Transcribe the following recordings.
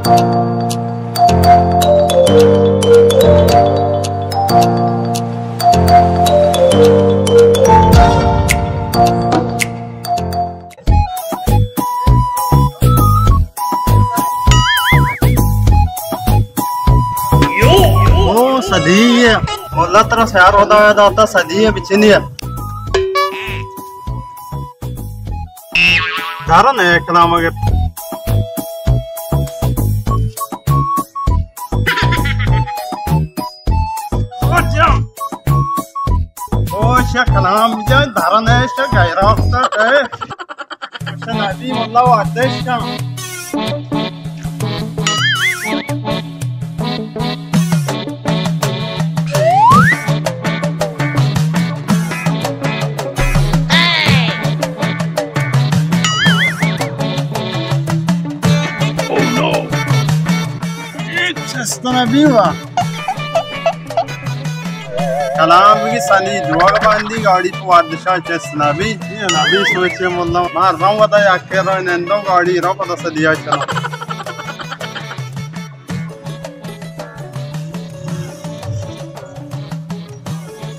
او سدی ءَ، اللہ ترا سیار ہدا ءَ داتا، سدی ءَ بچنی ءَ۔ دارا نئے کلام اگر۔ او شا کلام جان، دارا نئے شا غیر آفتا ہے۔ شا نبی واللہ وعدش کن۔ چست نبی وا۔ کلام بگی سنی جوڑ باندی گاڑی تو وادشاہ چست نبی۔ یہ نبی سوچے ملا، مار رہا ہوں ودا یا کہ رہا نندو گاڑی رہا پتا سدیا چلا۔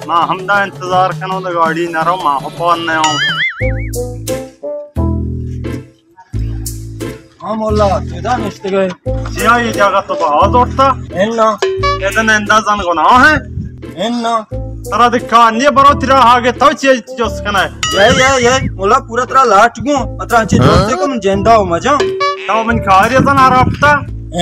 ما ہمدا انتظار کنوں، دا گاڑی نہ رو، ما ہو پون نہ ہوں۔ ہاں مولا، تو ادا نشتگئے؟ چیا یہ جگہ تو بہا دوڑتا؟ انا۔ ادا نندا زن گناہ ہے؟ انا۔ ترا دکھا نہیں برو تیرا آگے تو چیز جس کنا ہے۔ یہ، یہ، یہ، مولا پورا ترا لاٹ گوں، اترا چیز جس کو من جندا ہو مجا۔ تو من کاری زن آرابتا؟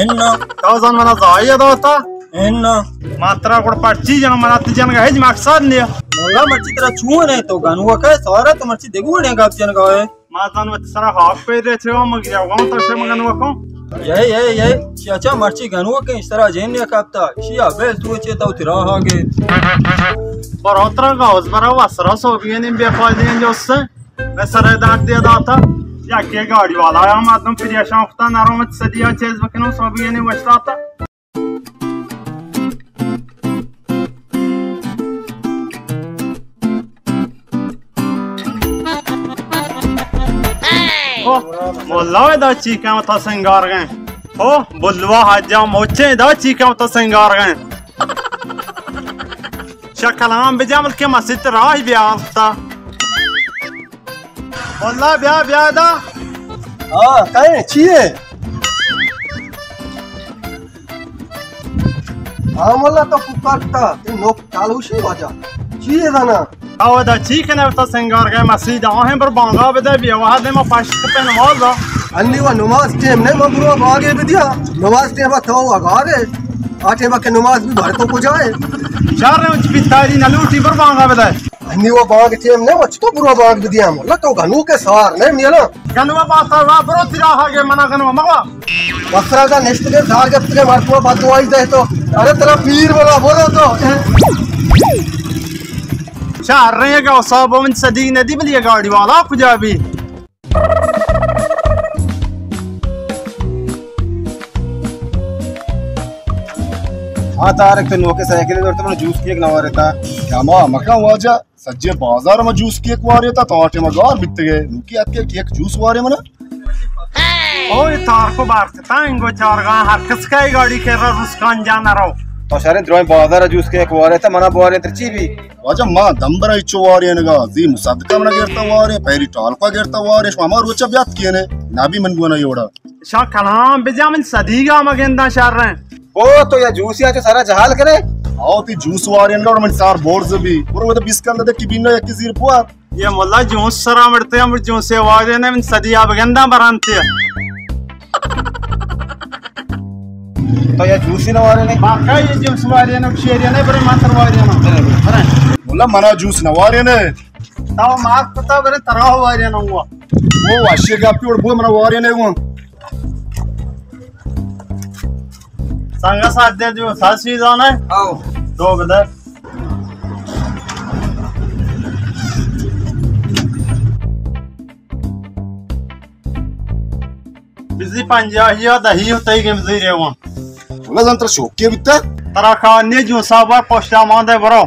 انا۔ تو زن منا زائی دوتا؟ انا۔ ما ترا گڑ پرچی جنو، منا تی جنگا ہیچ مقصد نیا۔ مولا مرچی ترا چون ہے، تو گنوکے سارا تو مرچی دگوڑے گپ جنگا ہے۔ ما زن وت سرا ہاک پہ رہے تھے، مگر یا وہاں تو سے مگن وکوں۔ یہ، یہ، یہ، چاچا مرچی گنوکے سرا جن یا کپتا، شیا بیل تو چے تو ترا آگے۔ برو ترا گاوز برا وسرا سو بھی نہیں بے فائدے جو سے۔ میں سرے دار دے داتا، یا کہ گاڑی والا آیا، ما تم پریشان کتا، نرو مت سدیا چیز بکنو، سو بھی نہیں وشتاتا۔ او، مولا دا چی کم تا سنگار گئے۔ او، بلوا حاجا موچے دا چی کم تا سنگار گئے۔ شکلان بجا بلکہ مسیت راہ بیالتا۔ واللہ بیا، بیا دا۔ ہاں، کئے چیے؟ ہاں واللہ تو پکارتا، تی نوک چالوشی واجہ۔ چیے زانا؟ او دا چی کنے وتا سنگار گئے مسیت آہیں بر بانگا بدے بیا وہا دے ما پشت پہ نماز دا۔ انی و نماز ٹیم نے ما برو باغے بدیا۔ نماز ٹیم تو اگارے۔ آ ٹیم کہ نماز بھی بھر تو کجائے۔ چار نے اچ بیتاری نلوٹی بر بانگا بدے۔ انی و بانگ ٹیم نے، وچ تو برو بانگ بدیاں۔ واللہ تو گنوکے سار نے میلا۔ گنوا باتا وا برو تیرا آگے منا گنوا مگوا۔ وسرا دا نشت دے دار گپت کے مار تو بد دعائی دے تو۔ ارے ترا پیر بلا برو تو۔ چار رہے گا صاحب من سدی ندی بلی گاڑی والا کجا بھی۔ ہاں طارق، تو نوکے سائیکل دور تو من جوس کیک نہ وارتا۔ کما مکان واجہ، سجے بازار ما جوس کیک وارتا، تو آٹے ما گار بیتگے۔ نوکی اتکے کیک جوس وارے منا۔ اوئے تارکو بارکتا انگو چارگا ہر کس کئی گاڑی کے را رسکان جانا رو۔ تو شریں درائیں بازار جوس کیک وارتا، منا بوارے تر چی بھی؟ واجہ ما دمبرا اچو وارینگا، زی مصدقہ منا گرتا وارے، پیری ٹالکا گرتا وارے، شما ہما روچا بیات کینے، نبی من گونا یوڑا۔ شا کلام بجا من صدیقا مگندا شر ہیں۔ او تو یا جوسی آ تو سارا جہال کرے۔ آو تی جوس وارینگا اور من سار بورز بھی۔ برو وہ تو بیس کندہ دکی بینا یکی زیر پوار۔ یہ مولا جوس سرا مڑتے ہیں، مڑ جوس سے وارے نے من صدی آ بگندا برانتے۔ تو یا جوسی نہ وارے نے؟ باقا یہ جوس وارے نے، شیرے نے، برے ماتر وارے نے۔ برے، برے۔ مولا منا جوس نہ وارے نے۔ تو مات پتا برے ترا وارے نے ہوا۔ وہ واشی گپی اور بو منا وارے نے ہوا۔ سنگا ساتھ دے جو ساسی جانا ہے۔ آو۔ دو بدر۔ بزی پنجاہی یا دہی ہوتا ہی گم زی ریوان۔ واللہ زن ترا شوکے بیتا۔ ترا کار نیے جو صاحب پشتا ماندے برو۔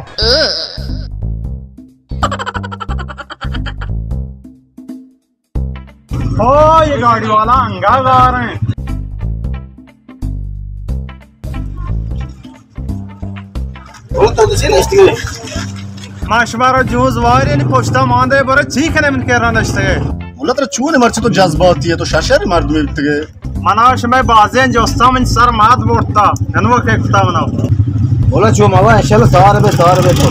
او، یہ گاڑی والا انگا گار ہیں۔ او تو کسی نشتگے؟ ما شمارا جوز واری نی پشتا ماندے، برے چی کنے من کرا نشتگے؟ مولا ترا چون مرچی تو جذباتی ئے، تو شرشر مردمے بیتگے۔ منا شمئے بازیں جستا من سر مات برتا، انو کہ کتا منا۔ مولا چو موا انشاءاللہ سار بے، سار بے تو۔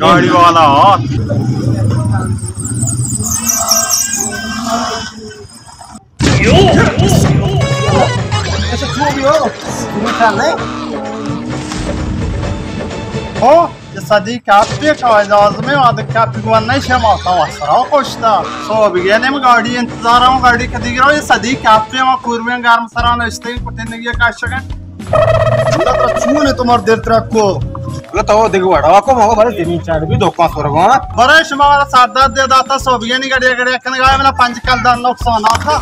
گاڑی والا آت۔ ہو، یہ صدیق آپ پہ قائد اعظم ہے، آدھے کیا پہ گوان نہیں شما، تو اسرا کشتا۔ سو بگے نیم گاڑی انتظار ہوں، گاڑی کدی گرو، یہ صدیق آپ پہ ما کورمیں گرم سرا نشتے، کٹے نہیں یہ کاشگن۔ اللہ ترا چون ہے تمہار دل ترا کو؟ اللہ تو دیکھ وڑا کو مگو بڑے زمین چاڑ بھی دکان سورگا۔ برے شما والا سردار دے داتا سوبیانی گڑیا گڑیا کنگا، منا پنج کلدار نقصان آتا۔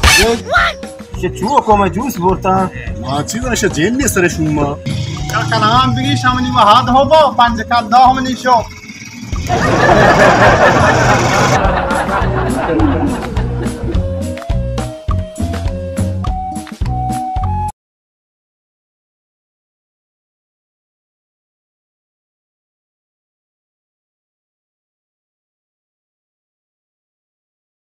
یہ چو کو میں جوس بورتا؟ ما چیز نشہ جین نے سر شما۔ کلام بگی شامنی وہاد ہو با، پنج کلدار ہم نیشو۔